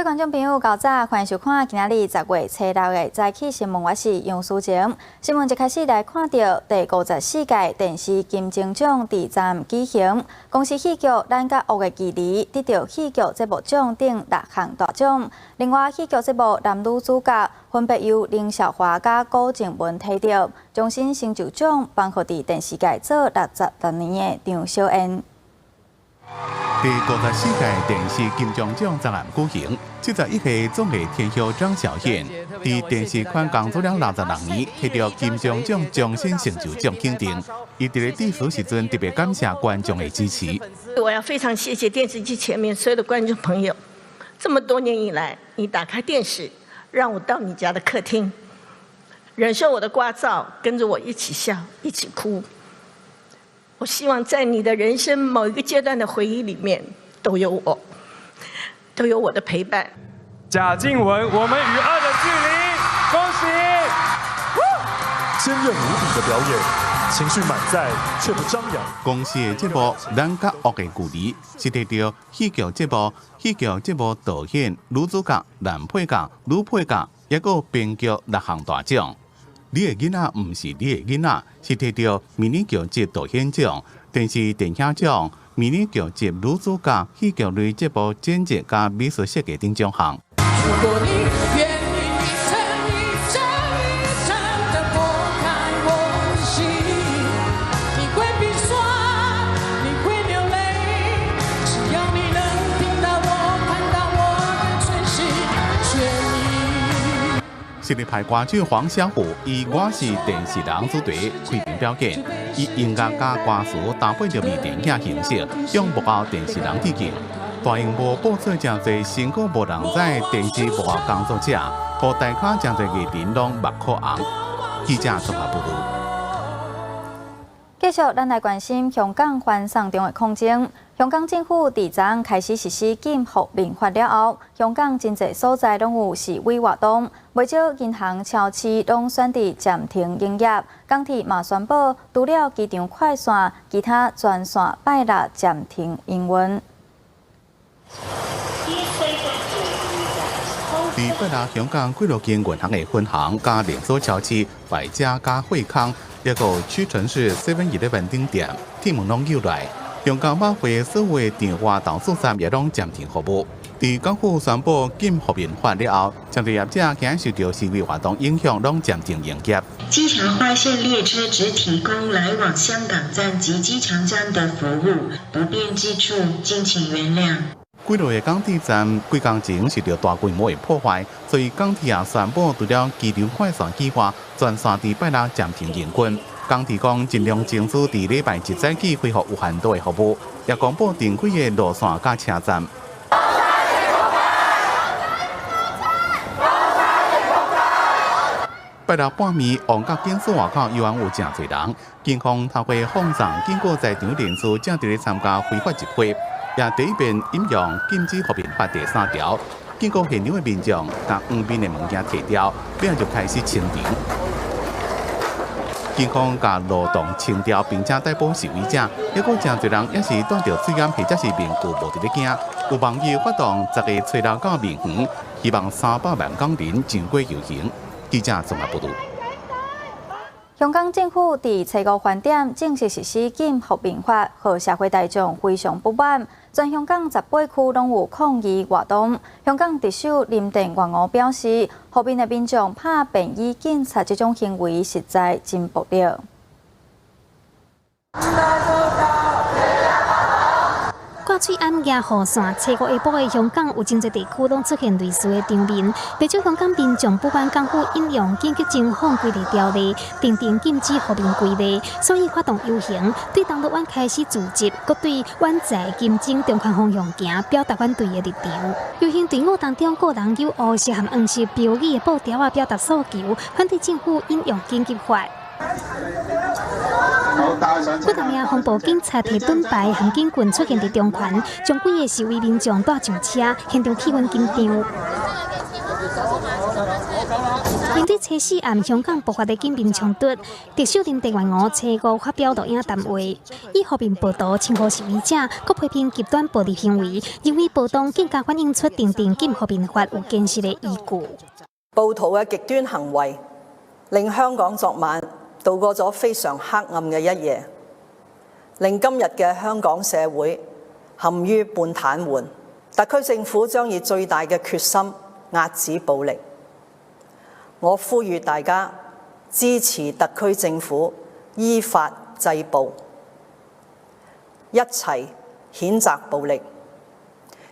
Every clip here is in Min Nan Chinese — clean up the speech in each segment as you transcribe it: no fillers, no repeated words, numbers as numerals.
各位觀眾朋友，較早，歡迎收看今仔日10月初六的早起新聞，我是楊淑晴。新聞一開始來看著第54屆電視金鐘獎佇昨暗舉行，公視戲劇《咱佮惡的距離》得著戲劇節目獎等六項大獎。另外，戲劇節目男女主角分別由林少華佮古靜文提著，終身成就獎頒予佇電視界做66年的張小燕。第54屆電視金鐘獎昨暗舉行，71歲綜藝天后張小燕，佇電視圈工作了66年，提著金鐘獎終身成就獎肯定。伊佇咧致辭時陣特別感謝觀眾的支持。我要非常謝謝電視機前面所有的觀眾朋友，這麼多年以來，你打開電視，讓我到你家的客廳，忍受我的聒噪，跟着我一起笑，一起哭。我希望在你的人生某一個階段的回憶裡面，都有我，都有我的陪伴。賈靜雯，我們與惡的距離，恭喜！堅韌無比的表演，情緒滿載卻不張揚。公視的節目《咱佮惡的距離》是得著戲劇節目、戲劇節目導演、女主角、男配角、女配角，抑閣編劇六項大獎。你的囡仔毋是你的囡仔，是提著迷你劇集導演獎、電視電影獎、迷你劇集女主角、戲劇類節目剪輯佮美術設計等獎項。如果你願意一層一層一層的剝開我的心，你會鼻酸，你會流淚，只要你能聽到我，看到我的全心全意。實力派歌手黃小琥以《我是電視人》主題開場表演，以音樂佮歌詞搭配著微電影形式，向幕後電視人致敬。大螢幕播出誠濟辛苦無人知電視幕後工作者，予大咖誠濟藝人攏目眶紅。記者綜合報導。繼續，咱來關心香港反送中的抗爭。香港政府佇昨昏開始實施禁覆面法了後，香港真濟所在攏有示威活動，袂少銀行、超市攏選擇暫停營業。港鐵嘛宣布，除了機場快線，其他全線拜六暫停營運。佇拜六，香港幾落間銀行的分行、佮連鎖超市、百佳佮惠康，抑閣屈臣氏、Seven Eleven 等店，鐵門攏鎖來。香港馬會所有場外投注站也攏暫停服務。佇港府宣布禁覆面法了後，誠濟業者驚受著示威活動影響，攏暫停營業。機場快線列車只提供來往香港站及機場站的服務，不便之處，敬請原諒。幾落个港鐵站幾工前受著大規模的破壞，所以港鐵也宣布除了機場快線以外，全線佇拜六暫停營運。港鐵講盡量爭取佇禮拜一早起恢復有限度的服務，也公布停開的路線佮車站。拜六半暝，旺角警署外口依然有誠濟人，警方透過放送警告在場人士正佇咧參加非法集會，也第一遍引用禁止覆面法第三條，警告現場的民眾共黃面的物件提掉，然後就開始清場。警方共路障清掉，並且逮捕示威者，抑閣誠濟人也是戴著喙罨或者是面具無佇咧驚。有網友發動10月初六到民園，希望300萬港人上街遊行。記者綜合報導。香港政府佇初五翻點正式實施禁覆面法，予社會大眾非常不滿。全香港18區攏有抗議活動。香港特首林鄭月娥表示，覆面的民眾拍便衣警察這種行為實在真暴力。掛喙罨舉雨傘，初五下晡的香港有真濟地區攏出現類似的場面。袂少香港民眾不滿港府引用緊急情況規例條例，訂定禁止覆面規例，所以發動遊行，對銅鑼灣開始聚集，閣對遠在金鐘中環方向行，表達反對的立場。遊行隊伍當中，個人有烏色和黃色標語的布條仔，表達訴求，反對政府引用緊急法。幾當名防暴警察提盾牌和警棍出現佇中環，將幾个示威民眾帶上車，現場氣氛緊張。面對初四暗香港爆發的警民衝突，特首林鄭月娥初五發表錄影談話，以和平報道稱呼示威者，閣批評極端暴力行為，認為暴動更加反映出訂定禁和平法有堅實的依據。暴徒嘅極端行為令香港昨晚度過咗非常黑暗嘅一夜，令今日嘅香港社會陷於半癱瘓。特區政府將以最大嘅決心遏止暴力。我呼籲大家支持特區政府依法制暴，一齊譴責暴力，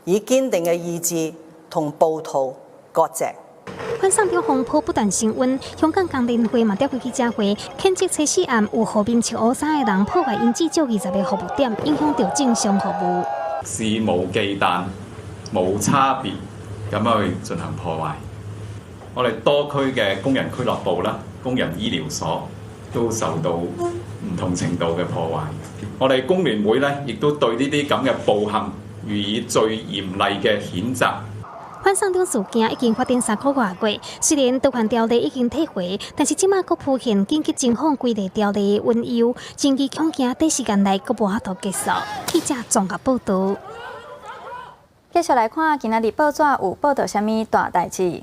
以堅定嘅意志同暴徒割席。反送中風波不斷升溫，香港工聯會嘛召開記者會，譴責初四暗有予面穿烏衫的人破壞𪜶至少20個服務點，影響著正常服務。肆無忌憚、無差別咁去進行破壞。我哋多區嘅工人俱樂部啦、工人醫療所都受到唔同程度嘅破壞。我哋工聯會咧，亦都對呢啲咁嘅暴行予以最嚴厲嘅譴責。反送中事件已經發展3個外月，雖然逃犯條例已經退回，但是這馬閣浮現緊急情況規例條例的隱憂，爭議恐驚短時間內閣無法度結束。記者綜合報導。繼續來看今仔日報紙有報導啥物大代誌。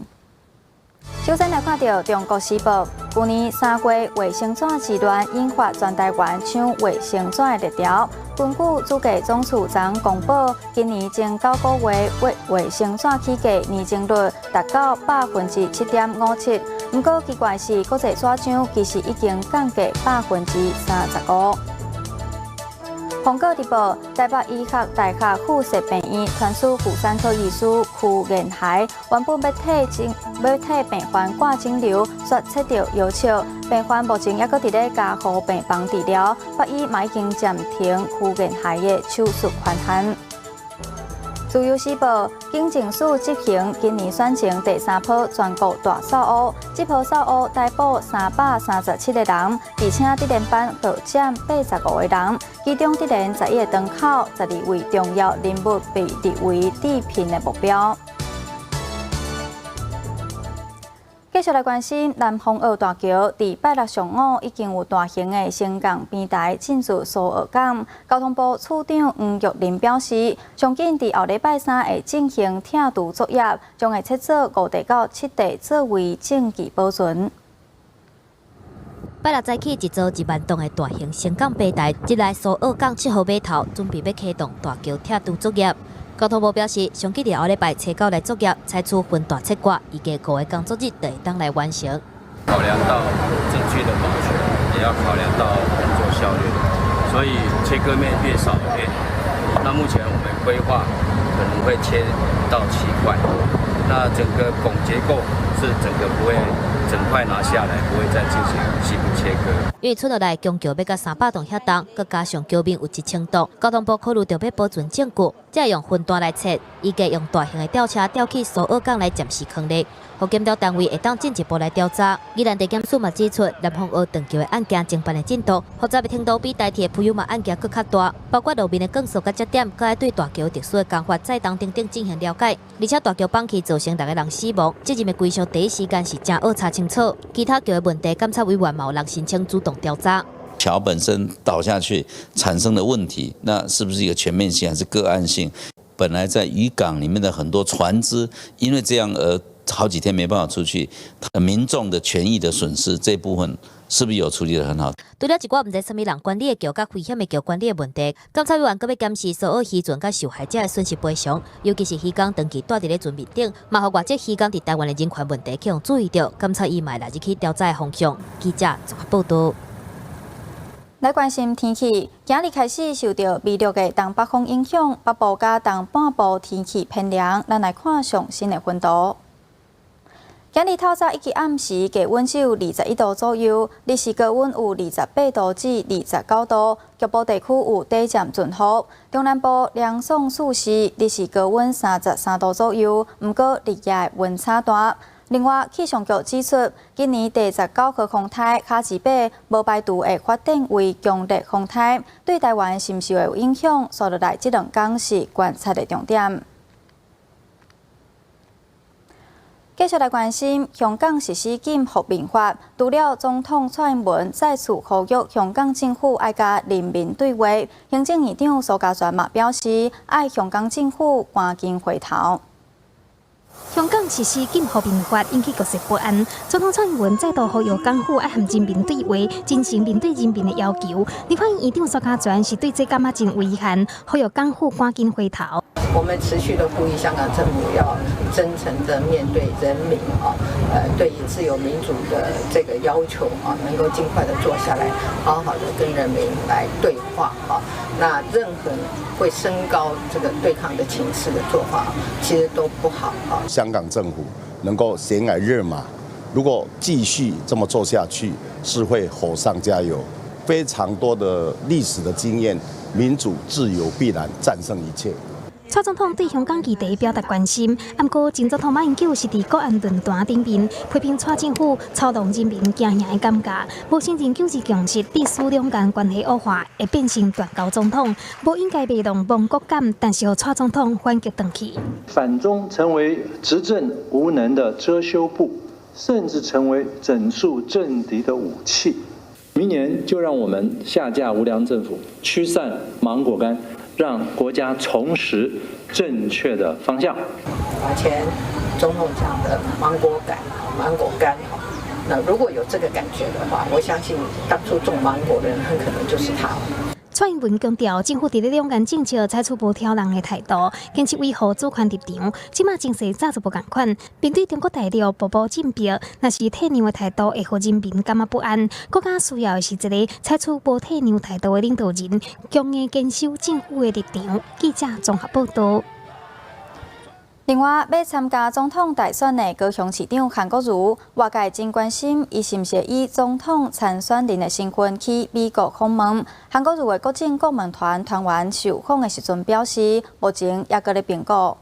首先來看著《中國時報》，舊年3月衛生紙之亂引發全台灣搶衛生紙的熱潮。根據主計總處昨公布，今年前9個月衛生紙起價年增率達到7.57%。毋過奇怪是，國際紙張其實已經降價35%。蘋果日報，台北醫學大學附設病院傳出婦產科醫師邱彥海原本欲替病患割腫瘤，卻切著夭尺。病患目前猶閣佇咧加護病房治療，法醫嘛已經暫停邱彥海的手術權限。自由時報，警政署執行今年選前第三波全國大掃烏，這波掃烏逮捕337個人，而且佇連班就佔85個人，其中佇連11個窗口，12位重要人物被列為致貧的目標。繼續來關心南風澳大橋，佇拜六上午已經有大型的升降平台進駐蘇澳港。交通部處長黃玉玲表示，上緊佇後禮拜三會進行拆除作業，將會切做5塊到7塊作為證據保存。拜六早起，一座1萬噸的大型升降平台，入來蘇澳港7號碼頭，準備欲啟動大橋拆除作業。交通部表示，上緊佇後禮拜初九來作業，採取分段切割，預計5個工作日就會當來完成。考量到證據的保全，也要考量到工作效率，所以切割面越少越好。那目前我們規劃可能會切到7塊，那整個拱結構是整個不會整塊拿下來，不會再進行細部切割。因為賰落來拱橋欲到300噸遐重，閣加上橋面有1000棟，交通部考慮著欲保存證據，才用分段來切，預計用大型的吊車吊去蘇澳港來暫時囥咧，予檢調單位會當進一步來調查。宜蘭地檢署嘛指出，南風澳斷橋的案件偵辦的進度，複雜的程度比台鐵普悠瑪案件閣較大，包括路面的鋼索佮節點，閣愛對大橋特殊的工法載重等等進行了解。而且大橋崩去造成6個人死亡，責任的歸屬第一時間是誠愛查清楚。其他橋的問題，監察委員嘛有人申請主動調查。橋本身倒下去產生的問題，那是不是一個全面性還是個案性？本來在漁港裡面的很多船隻，因為這樣而好幾天沒辦法出去，民眾的權益的損失這部分是不是有處理得很好？除了一寡毋知啥物人管理的橋佮危險的橋管理的問題，監察委員閣欲檢視所有漁船佮受害者的損失賠償，尤其是漁工長期蹛佇咧船面頂，嘛予外籍漁工佇台灣的人權問題去予注意著，監察院嘛會納入去調查的方向。記者綜合報導。來關心天氣，今日開始受著微弱的東北風影響，北部佮東半部天氣偏涼。咱來看上新的溫度。今日透早以及暗時，低溫只有21度左右，日時高溫有28度至29度，局部地區有短暫陣雨。中南部涼爽舒適，日時高溫33度左右，毋過日夜溫差大。另外，氣象局指出，今年第19號風颱卡吉貝無排除會發展為強烈風颱，對台灣是毋是會有影響？紲落來這兩天是觀察的重點。繼繼續來關心香港實施禁酷民法，除了總統蔡英文再次呼籲香港政府愛佮人民對話，行政院長蘇嘉全嘛表示，愛香港政府趕緊回頭。香港實施禁酷民法引起國際不安，總統蔡英文再度呼籲港府愛和人民對話，真誠面對人民的要求。立法院院長蘇嘉全是對這感覺真遺憾，呼籲港府趕緊回頭。我們持續的呼籲香港政府要真誠的面對人民啊，對於自由民主的這個要求啊，能夠盡快的坐下來，好好的跟人民來對話啊。那任何會升高這個對抗的情勢的做法，其實都不好啊。香港政府能夠懸崖勒馬，如果繼續這麼做下去，是會火上加油。非常多的歷史的經驗，民主自由必然戰勝一切。蔡總統對香港議題表達關心，毋過前總統馬英九是佇國安論壇頂面批評蔡政府操弄人民驚嚇的感覺，無承認九二共識，致使兩岸關係惡化，會變成斷交總統，無應該賣弄亡國感，但是予蔡總統反擊轉去。反中成為執政無能的遮羞布，甚至成為整肅政敵的武器。明年就讓我們下架無良政府，驅散芒果乾。讓國家重拾正確的方向。把前總統講的芒果乾，芒果乾，那如果有這個感覺的話，我相信當初種芒果的人很可能就是他。蔡英文強調，政府佇咧兩岸政策採取無挑人的態度，堅持維護主權立場。這馬情勢早就無仝款，面對中國大陸步步進逼，若是退讓的態度，會予人民感覺不安。國家需要的是一個採取無退讓態度的領導人，強硬堅守政府的立場。記者綜合報道。另外，欲參加總統大選的高雄市長韓國瑜，外界真關心，伊是毋是以總統參選人的身份去美國訪問。韓國瑜的國政顧問團團員受訪的時陣表示，目前猶閣咧評估。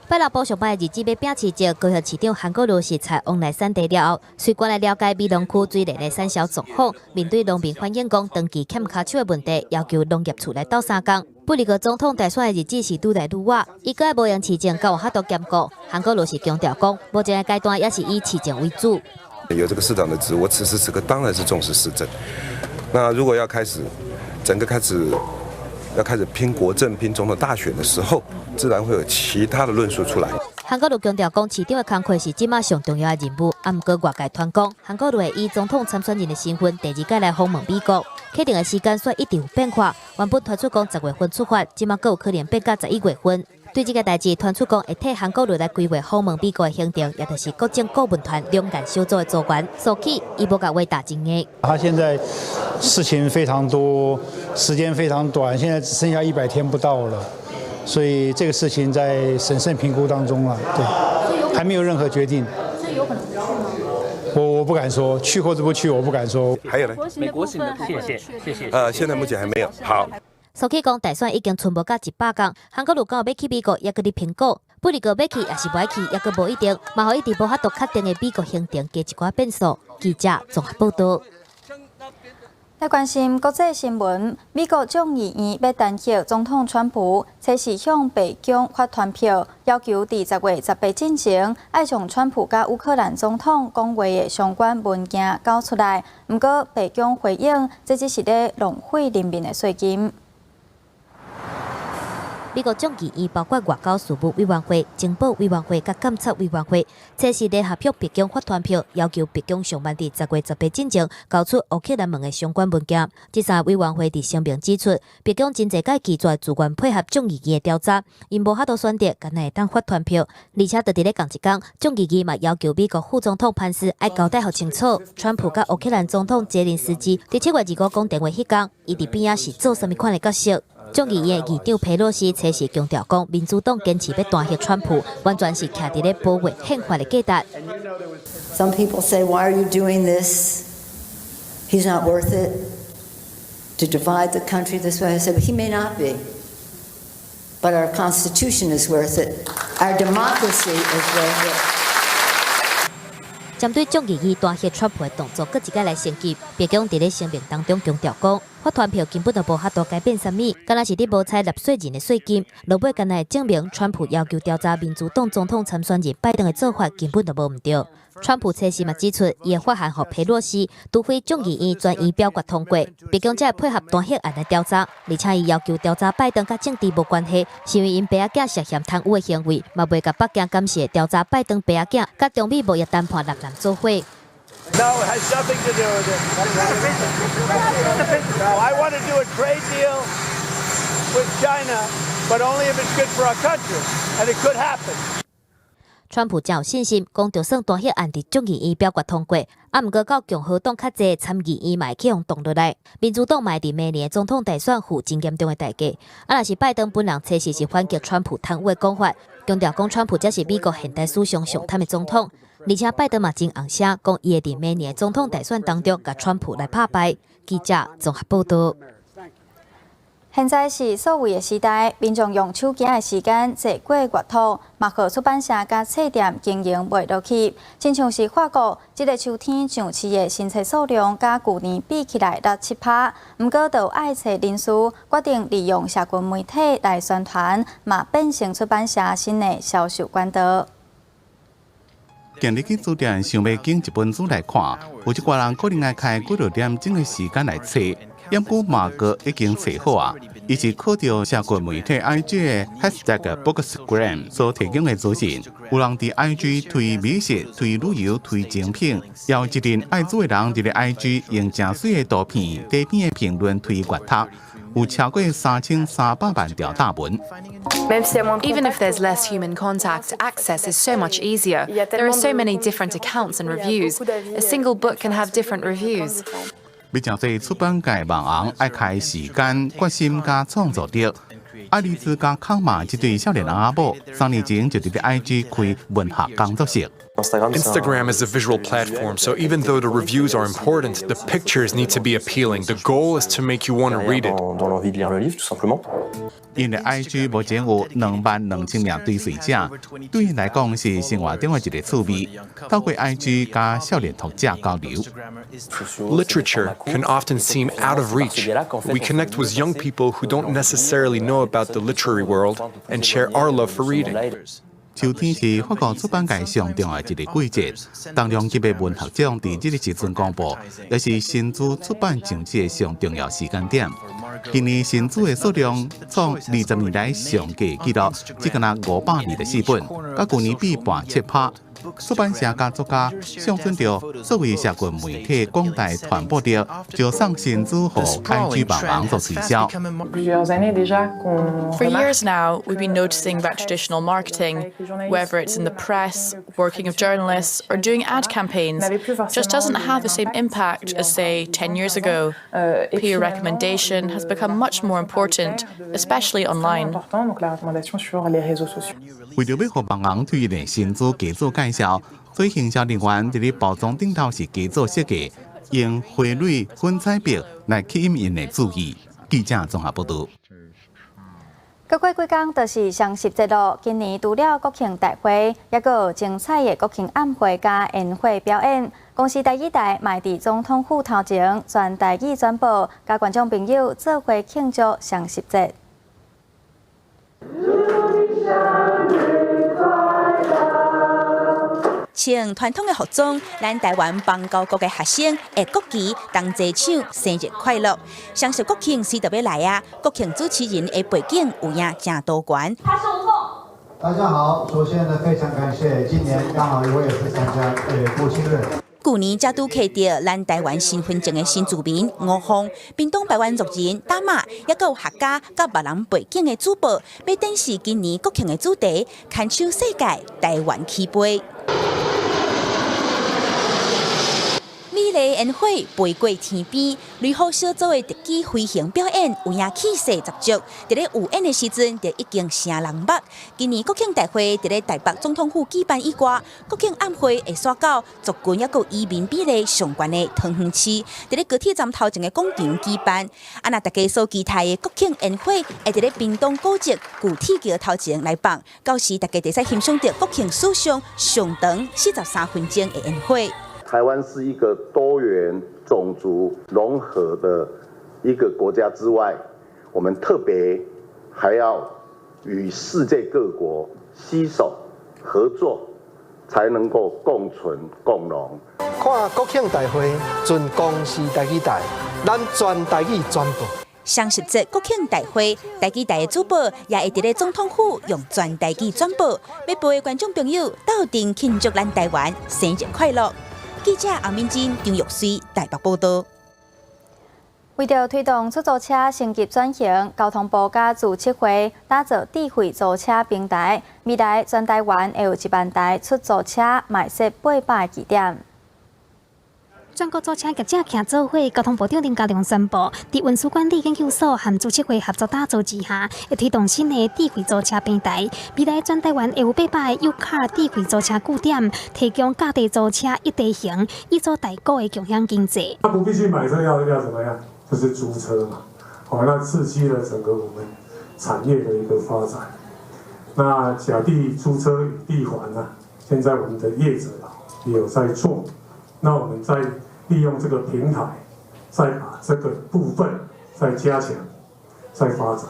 拜六晡上班的日子欲拼市政，高雄市長韓國瑜視察旺內產地了後，隨關來了解美濃區水蓮的產銷狀況。面對農民反映講長期欠跤手的問題，要求農業處來鬥相共。不過總統大選的日子是愈來愈倚，伊閣無閒市政，閣有法度兼顧。韓國瑜是強調講，目前的階段也是以市政為主。有這個市長的職，我此時此刻當然是重視市政。那如果要開始整個開始要開始拼國政、拼總統大選的時候，自然會有其他的論述出來。韓國瑜強調講，市長的工課是這馬上重要的任務。啊，毋過外界傳講，韓國瑜會以總統參選人的身份，第二擺來訪問美國，確定的時間煞一直有變化。原本傳出講10月份出發，這馬閣有可能變到11月份。對這个代誌，傳出講會替韓國瑜來規劃訪問美國的行程，也就是國政顧問團兩岸小組的組員。所以，伊無共話打真硬。他現在事情非常多，時間非常短，現在只剩下100天不到了，所以這個事情在審慎評估當中了，對，還沒有任何決定。所以有可能不去嗎？我不敢說，去或者不去，我不敢說。還有呢？美國行的，謝謝謝謝。現在目前還沒有。好。蘇起講大選已經賰無到100工，韓國瑜講欲去美國，猶閣佇評估，不過欲去抑是無愛去，猶閣無一定，嘛予伊佇無法度確定的美國行程加一寡變數。記者綜合報道。來關心國際新聞，美國眾議院欲彈劾總統川普，初時向白宮發傳票，要求佇10月18進前，愛將川普佮烏克蘭總統講話的相關文件交出來。毋過白宮回應，這只是咧浪費人民的稅金。美國眾議院包括外交事務委員會、情報委員會佮監察委員會，這是聯合向白宮發傳票，要求白宮上慢佇10月18進前交出烏克蘭門的相關文件。這三個委員會佇聲明指出，白宮真濟擺拒絕自願配合眾議院的調查，𪜶無法度選擇，干焦會當發傳票。而且，佇咧仝一工，眾議院嘛要求美國副總統潘斯愛交代予清楚，川普佮烏克蘭總統澤連斯基佇7月25講電話彼工，伊佇邊仔是做啥物款的角色？眾議院議長佩洛西初時強調講，民主黨堅持欲彈劾川普，完全是徛佇咧保衛憲法的價值。 Some people say, "Why are you doing this? He's not worth it to divide the country this way." I said, "He may not be, but our Constitution is worth it. Our democracy is worth it." 針對眾議院彈劾川普的動作，閣一擺來升級。白宮佇咧聲明當中強調講，發傳票根本就無法度改變啥物，敢若是佇摸彩納稅人的稅金。落尾敢若會證明，川普要求調查民主黨總統參選人拜登的做法根本就無毋對。川普初時嘛指出，伊會發函予佩洛西，除非眾議院全員表決通過，白宮才會配合彈劾案的調查。而且伊要求調查拜登佮政治無關係，是因為𪜶爸仔囝涉嫌貪污的行為，嘛袂共北京監視調查拜登爸仔囝佮中美貿易談判男男做伙。 No, it has nothing to do with it. No, I want to do a trade deal with China, but only if it's good for our country, and it could happen. 川普真有信心，講就算彈劾案佇眾議院表決通過，啊，毋過到共和黨較濟參議院嘛會去予擋落來，民主黨嘛會佇明年的總統大選付真嚴重的代價。啊，若是拜登本人初時是反擊川普貪污的講法，強調講川普才是美國現代史上上貪的總統，而且拜登嘛真紅聲講，伊會佇明年的總統大選當中共川普來拍敗。記者綜合報道。現在是數位的時代，民眾用手機的時間濟過閱讀，嘛予出版社佮冊店經營袂落去。親像是法國，這个秋天上市的新冊數量，佮舊年比起來落7%。毋過，就愛冊人士決定利用社群媒體來宣傳，嘛變成出版社新的銷售管道。近日去書店想欲揀一本書來看，有一寡人可能愛開幾落點鐘的時間來揣。毋過馬哥已經揣好啊，伊是靠著社群媒體 IG 的 #Bookstagram 所提供的資訊。有人佇 IG 推美食、推旅遊、推精品，也有一陣愛書的人佇咧 IG 用誠媠的圖片、短片的評論推閱讀，有超過3300萬條貼文。 Even if there's less human contact, access is so much easier. There are so many different accounts and reviews. A single book can have different reviews. 欲誠濟出版界網紅愛開時間、決心佮創造力。愛麗絲佮康瑪這對少年翁仔某，3年前就佇咧 IG 開文學工作室。 Instagram is a visual platform, so even though the reviews are important, the pictures need to be appealing. The goal is to make you want to read it. 𪜶的 IG 目前有22,000名追隨者，對𪜶來講是生活中的一個趣味。透過 IG 佮少年讀者交流。 Literature can often seem out of reach. We connect with young people who don't necessarily know about the literary world and share our love for reading. 秋天是法國出版界上重要的一个季節，重量級的文學獎佇這个時陣公布，也是新書出版上市的上重要時間點。今年新書的數量創20年來上低紀錄，只干焦524本，佮舊年比半7%。出版社佮作家相準著數位社群媒體廣大傳播力，就送新書予 IG 網紅做推銷。 For years now, we've been noticing that traditional marketing, whether it's in the press, working of journalists, or doing ad campaigns, just doesn't have the same impact as, say, 10 years ago. Peer recommendation has become much more important, especially online. 為著欲予網紅推薦新書加做介紹，所以行銷人員佇咧包裝頂頭是加做設計，用花蕊、粉彩筆來吸引𪜶的注意。記者綜合報導。閣過幾工就是雙十節囉。今年除了國慶大會，猶閣有精彩的國慶晚會佮煙火表演。公視台語台嘛佇總統府頭前全台語轉播，佮觀眾朋友做伙慶祝雙十節。祝你生日快樂。穿傳統的服裝，咱台灣邦交國的學生會國旗同齊唱生日快樂。雙十國慶隨著欲來啊！國慶主持人的背景有影誠多元。大家好，首先呢，非常感謝今年剛好我也是參加國慶日。舊年才拄揢著咱台灣身份證的新住民吳鳳，屏東排灣族人達瑪，猶閣有客家佮越南背景的主播，欲展示今年國慶的主題，牽手世界，台灣起飛。美麗煙火飛過天邊，雷虎小組的特技飛行表演有影氣勢十足。佇咧有演的時陣，就已經成人目。今年國慶大會佇咧台北總統府舉辦以外，國慶晚會會徙到族群猶閣移民比例上懸的桃園市，佇咧高鐵站頭前的廣場舉辦。啊，若大家所期待的國慶煙火，會佇咧屏東古蹟舊鐵橋頭前來放，到時大家會使欣賞著國慶史上上長43分鐘的煙火。台灣是一個多元種族融合的一個國家之外，我們特別還要與世界各國攜手合作，才能夠共存共榮。看國慶大會，全公視台語台，咱全台語轉播。雙十節國慶大會，台語台的主播也會佇咧總統府用全台語轉播，欲播的觀眾朋友鬥陣慶祝咱台灣生日快樂。記者阿敏珍、張玉水台北報道。為著推動出租車升級轉型，交通部佮資策會打造智慧租車平台，未來全台灣會有1萬台出租車，嘛會設800個據點。全國租車業者徛做伙，交通部長林佳龍宣布，佇運輸管理研究所和資策會合作打造之下，會推動新的智慧租車平台。未來全台灣會有800個 U-Car 智慧租車據點，提供價地租車一地行，以做大股的共享經濟。他不必須買車要怎麼樣？就是租車嘛，好，那刺激了整個我們產業的一個發展。那甲地租車乙地還呢？現在我們的業者也有在做。那我們再利用這個平台，再把這個部分再加強、再發展。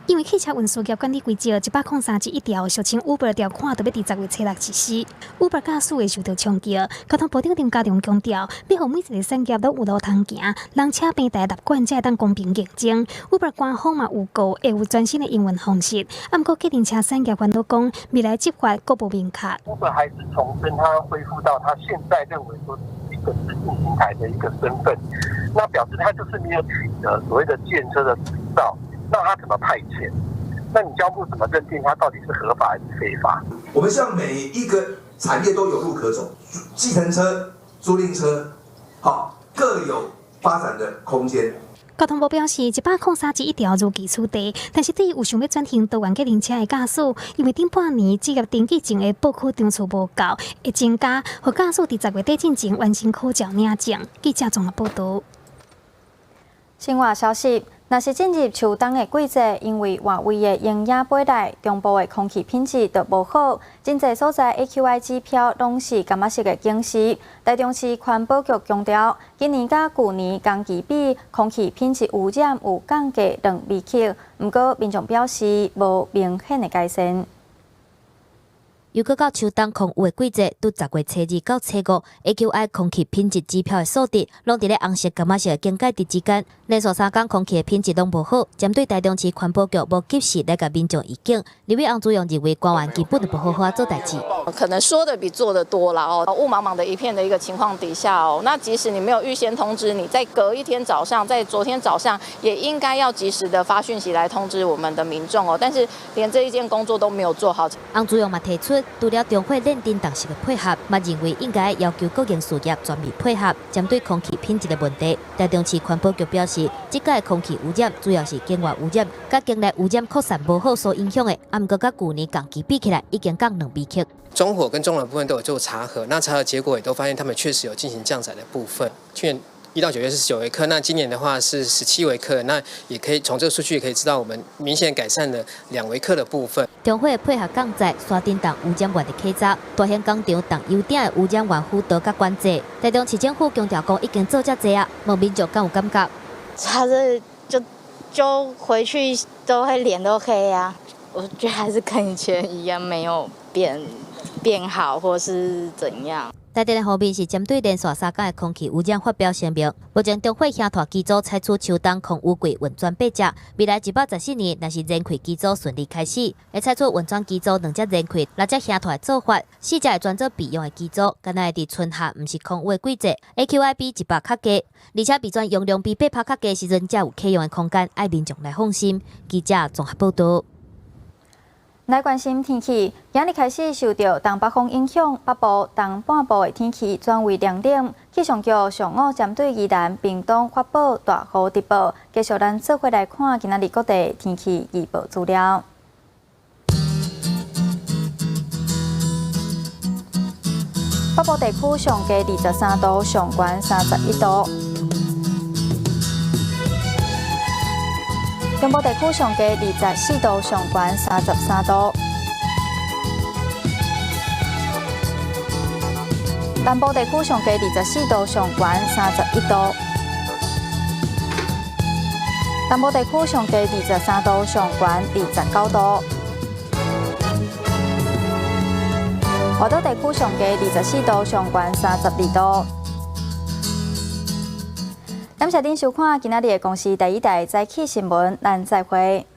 因為汽車運輸業管理規則103.1條，俗稱 Uber 條款，就欲佇10月初6實施。Uber 駕駛會受到衝擊。交通部長林佳龍強調，欲予每一个產業攏有路通行，人車平台納管才會當公平競爭。Uber 官方嘛預告會有全新的營運方式。啊，毋過計程車產業煩惱講，未來執法閣無明確。 Uber 還是重申，它恢復到他現在認為說一個資訊平台的一個身份，那表示他就是沒有取得所謂的計程車的執照。那他怎麼派遣？那你交通部怎麼認定他到底是合法還是非法？我們希望每一個產業都有路可走，計程車、租賃車，好，各有發展的空間。交通部表示，103.1條如期取締，但是對於有想欲轉型多元計程車的駕駛，因為頂半年執業登記證的報考場次無夠，會增加，予駕駛佇10月底進前完成考照領證。記者綜合報導。新聞消息。若是進入秋冬的季節，因為外圍的鷹仔飛來，中部的空氣品質就無好，真濟所在 AQI 指標攏是柑仔色的警示。台中市環保局強調，今年佮舊年同期比，空氣品質污染有降低2微克，毋過民眾表示無明顯的改善。又閣到秋冬空污的季節，對10月初2到初五，AQI 空氣品質指標的數值，攏佇咧紅色、柑仔色的警戒值之間。連續3工空氣的品質攏無好，針對台中市環保局無及時來共民眾預警，立委翁志勇認為官員根本就無好好做代誌。可能說的比做的多啦哦，霧茫茫的一片的一個情況底下哦，那即使你沒有預先通知，你在隔一天早上，在昨天早上也應該要及時的發訊息來通知我們的民眾哦，但是連這一件工作都沒有做好。翁志勇嘛提出，除了中火認真同時的配合，嘛認為應該要求國營事業全面配合，針對空氣品質的問題。台中市環保局表示，這屆空氣污染主要是境外污染，佮境內污染擴散無好所影響的。啊，毋過佮舊年同期比起來，已經降2微克。中火跟中燃部分都有做查核，那查核結果也都發現他們確實有進行降載的部分。去年1到9月是9微克，那今年的話是17微克，那也可以從這個數據也可以知道，我們明顯改善了2微克的部分。中火配合降載山頂重污染源的稽查，大型工廠重油頂的污染源輔導佮管制。台中市政府強調講已經做遮濟啊，問民眾敢有感覺？他這就回去都會臉都黑啊，我覺得還是跟以前一樣，沒有變好或是怎樣。台電的方面是針對連續3工的空氣污染發表聲明。目前中火兄台機組採取秋冬空污櫃運轉8隻，未來114年若是燃氣機組順利開始，會採取運轉機組2隻燃氣、6隻兄台的做法，4隻會轉做備用的機組，敢若會佇春夏毋是空污的季節，AQI 比100較低，而且備轉容量比8%較低時陣，才有可用的空間，愛民眾來放心。記者綜合報導。來關心天氣，今日開始受著東北風影響，北部、東半部的天氣轉為涼冷。氣象局上午針對宜蘭、屏東發布大雨特報。繼續咱做伙來看今仔日各地天氣預報資料。北部地區上低23度，上懸31度。中部地區上低24度，上懸33度。南部地區上低24度，上懸31度。南部地區上低23度，上懸29度。外島地區上低24度，上懸32度。感謝恁收看今仔日的公視第一台早起新聞，咱再會。